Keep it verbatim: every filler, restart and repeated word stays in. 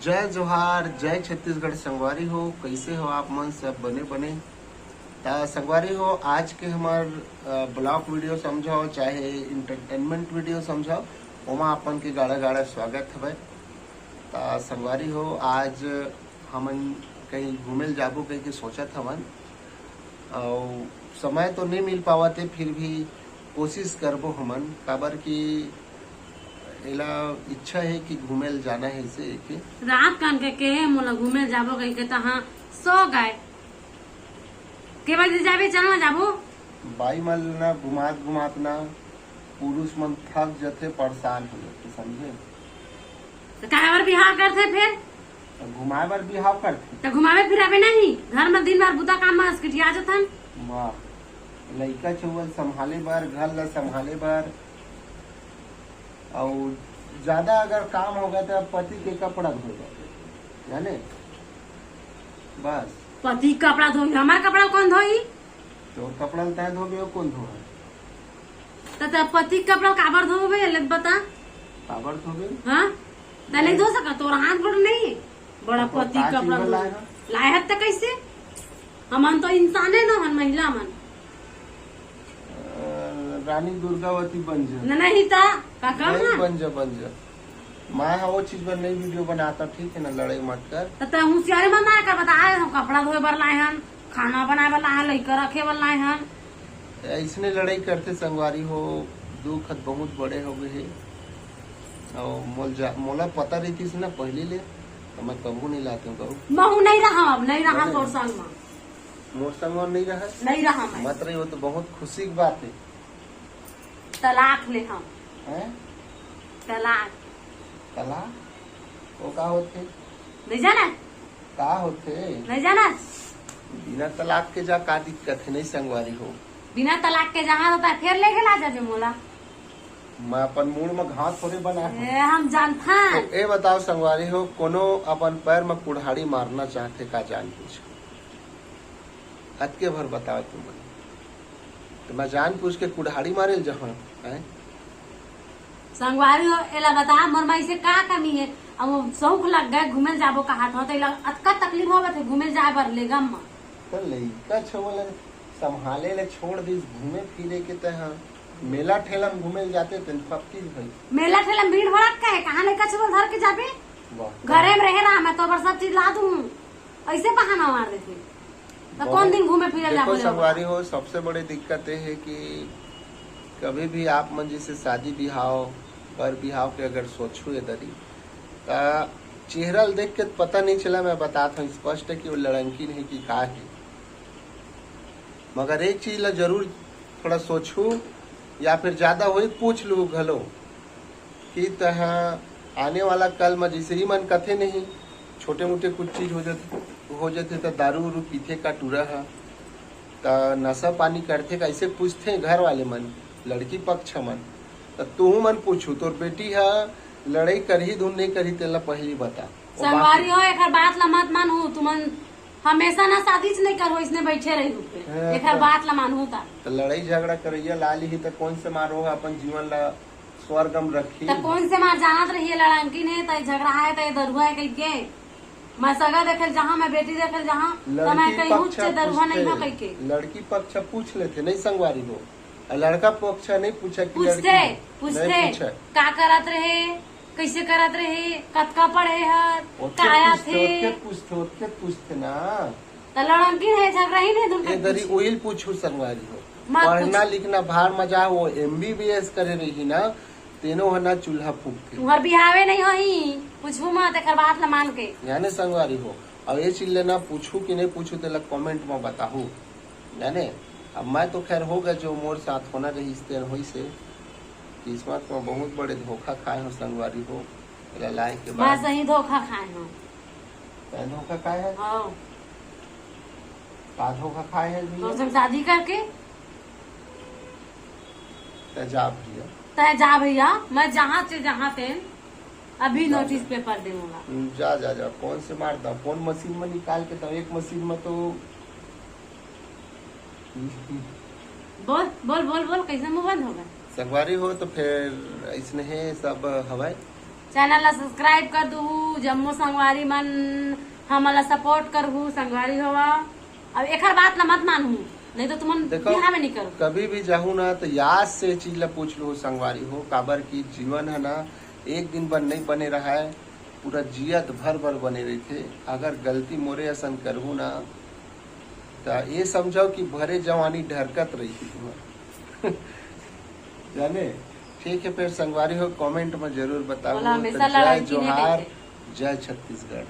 जय जोहार, जय छत्तीसगढ़ संगवारी हो। कइसे हो आप मन? सब बने बने? त संगवारी हो, आज के हमर, अ, vlog video समझो, चाहे entertainment video समझो, ओमा अपन के गाड़ा गाड़ा स्वागत हवय। त संगवारी हो, आज हमन कहीं घूमे ल जाबो कहिके सोचत हवन, अउ समय तो नहीं मिल पावत हे, फिर भी कोशिश करबो हमन, काबर कि एला इच्छा हे कि घूमे ल जाना हे से के। रात कान के कहे मोला घूमे ल जाबो कहिके, त हाँ, सो गए। के बजे जाबे, चल ना जाबो। बाई मन ल ना घुमात घुमात ना पुरुष मन थक जथे, परेशान हो जथे, समझे? त काहे बर बिहाव करथे फिर? त घुमाए बर बिहाव करथे। त घुमावे फिरावे नहीं, घर में दिन भर बुता काम में असकिटिया जथन। वाह, लइका छउवा ल संभाले बर, घर ल संभाले बर, अउ ज्यादा अगर काम हो गया त पति के कपड़ा धो जाथे, जाने? बस। पति के कपड़ा धोई, हमार कपड़ा कौन धोई? तोर कपड़ा ल तैं धोबे, अउ कौन धोही? त, त पति के कपड़ा काबर धोबे, ले बता। काबर धोबे? हाँ? त नहीं धो सका, तोर हाथ गोड़ नहीं? बड़ा तो पति का कपड़ा धो लाए हन? लाए हत त कैसे? हमन तो इंसाने न हन, महिला मन। अ, रानी दुर्गावती बन जा। न, नहीं त, का कहूँ नहीं, ना? बन जा, बन जा। मैं हा वो चीज बर नई video बनाता, ठीक है ना, लड़ाई मत कर। त, त होशियारी मत ना कर, बता, हम कपड़ा धोए बर लाए हन, खाना बनाए बर लाए हन, लइका रखे बर लाए हन। ऐसने लड़ाई करते संगवारी हो, दुख हत बहुत बड़े हो गए हे। अउ मोल जा, मोला पता रहितिस ना पहली ले, त मैं कभू नहीं लाते हूँ कहूँ। महू नहीं रहा, अब नहीं रहा नहीं। तोर संग में। मोर संग में नहीं रहा? नहीं रहा मैं। मत रही, वो तो बहुत खुशी की बात है। तलाक ले हम। हैं? तलाक। तलाक? वो का होथे? नहीं जाना? का होथे? नहीं जाना? बिना तलाक के जा का दिक्कत है, नहीं संगवारी हो? बिना तलाक के जहाँ रहता है, फिर लेके ला जाबे मोला। मैं अपन मूड़ में घाव थोड़े बना हूँ। ए, हम जानथन। तो ए बताओ संगवारी हो, कोनो अपन पैर में कुड़हाड़ी मारना चाहथे का जान पूछ के? अतके भर बताओ तुमन। तो मैं जान पूछ के कुड़हाड़ी मारे ल जहाँ, हैं? संगवारी हो, एला बता, मोर माई से का कमी है? अब वो शौक लग गए, घूमे ल जाबो कहात हो, तो एला अतका तकलीफ होवत है घूमे ल जाए बर लेगम में। तो लइका छउवा ल संभाले ले छोड़ दिस, घूमे फिरे के तय हा। मेला ठेला में घूमे ल जाते तेन पक्की भाई। मेला ठेला में भीड़ भड़क का है, कहाँ लइका छउवा ल धर के जाबे? वाह। घरे में रहे रहा, मैं तो बर सब चीज ला दूँ। ऐसे बहाना मार देथे। त बहुत, कौन दिन घूमे फिरे देखो जाबो ले संगवारी हो, सबसे बड़ी दिक्कत ये है कि कभी भी आप मन जैसे शादी बिहाव, बर बिहाव के अगर सोचहु ये दरी, त चेहरा ल देख के पता नहीं चला। मैं बतात हूँ स्पष्ट है कि वो लड़ंकी नहीं कि का है, मगर एक चीज ला जरूर थोड़ा सोचहु या फिर ज्यादा होई पूछ लू घलो। कि तहाँ आने वाला कल म जैसे ही मन कथे नहीं, छोटे मोटे कुछ चीज हो जाथे, हो जाथे त दारू उरू पीथे का टूरा ह, त नशा पानी करथे का, ऐसे पूछथे घर वाले मन, लड़की पक्ष मन। त तुहू मन पूछू, तोर बेटी ह लड़ाई करही धुन नहीं करही, तेला पहली बता। वो बात संगवारी हो, एकर बात ला मत मानहू, तुमन हमेशा ना शादी च नहीं करहू, इसने बैठे रही रुक के। हाँ, एकर तो बात ला मानहू ता। त लड़ाई झगड़ा करैया ला लिही त कौन से मारो ह अपन जीवन ला स्वर्ग में रखी। त कौन से मार जानत रहिए लड़ंकी ने, त झगड़ा है, त ये दरुआ है कह के। मैं सगा देखे ल जहाँ, मैं बेटी देखे ल जहाँ, त मैं लड़की कहीं पक्ष हुच्चे दरुआ नहीं पूछते, हो कह के। लड़की पक्ष पूछ लेथे, नहीं संगवारी हो। अउ लड़का पक्ष नहीं पूछे कि पूछथे, लड़की पूछथे, नहीं पूछे। का करत रहे, कैसे करत रहे, कतका पढ़े हर, ओतके का पूछथे, आथे। ओतके पूछथे, ओतके पूछथे ना। त लड़ंकी है, झगड़ा ही नहीं दुन ए दरी पूछी। उहिल पूछू संगवारी हो। मत पढ़ना पूछ। लिखना भार मजा, वो एमबीबीएस करे रही ना, तेनो ह ना चूल्हा फूकथे। तुहर बिहावे नहीं होही, पूछू मत, एकर बात ल मान के। जाने संगवारी हो, अब ये चीज ले ना पूछू कि नहीं पूछू, तेला कमेंट में बताहू। जाने, अब मैं तो खैर हो गया, जो मोर साथ होना रही, तेन होई से। किस्मत में बहुत बड़े धोखा खाए हो संगवारी हो, एला लाए के मैं बाद। सही धोखा खाए हूँ। तैं धोखा खाए है? हाँ। का धोखा खाए है भैया? तो जब शादी करके? तै जा भैया। तै जा भैया, मैं जहाँ से जहाँ से अभी नोटिस पेपर दे मोला। हम्म, जा, जा, जा, फोन से मार दा, फोन मशीन में निकाल के दा, एक मशीन में तो बोल, बोल, बोल, बोल, कैसे मुंह बंद हो गया? संगवारी हो तो फिर ऐसने है सब हवाए। चैनल ला सब्सक्राइब कर दूहू, जम्मो संगवारी मन हमन ला सपोर्ट करहू संगवारी हो। अब एखर बात ला मत मानहू, नहीं तो तुमन देखो, बिहाव नहीं करो। कभी भी जाहू ना तो याद से चीज ला पूछ लूहू संगवारी हो, काबर कि जीवन है ना एक दिन बर नहीं बने रहा है, पूरा जियत भर बर बने रहिथे। अगर गलती मोरे असन करहू ना तो ये समझो कि भरे जवानी ढरकत रही तुम्हार जाने। ठीक है, फिर संगवारी हो कमेंट में जरूर बताओ। जय जोहार, जय छत्तीसगढ़।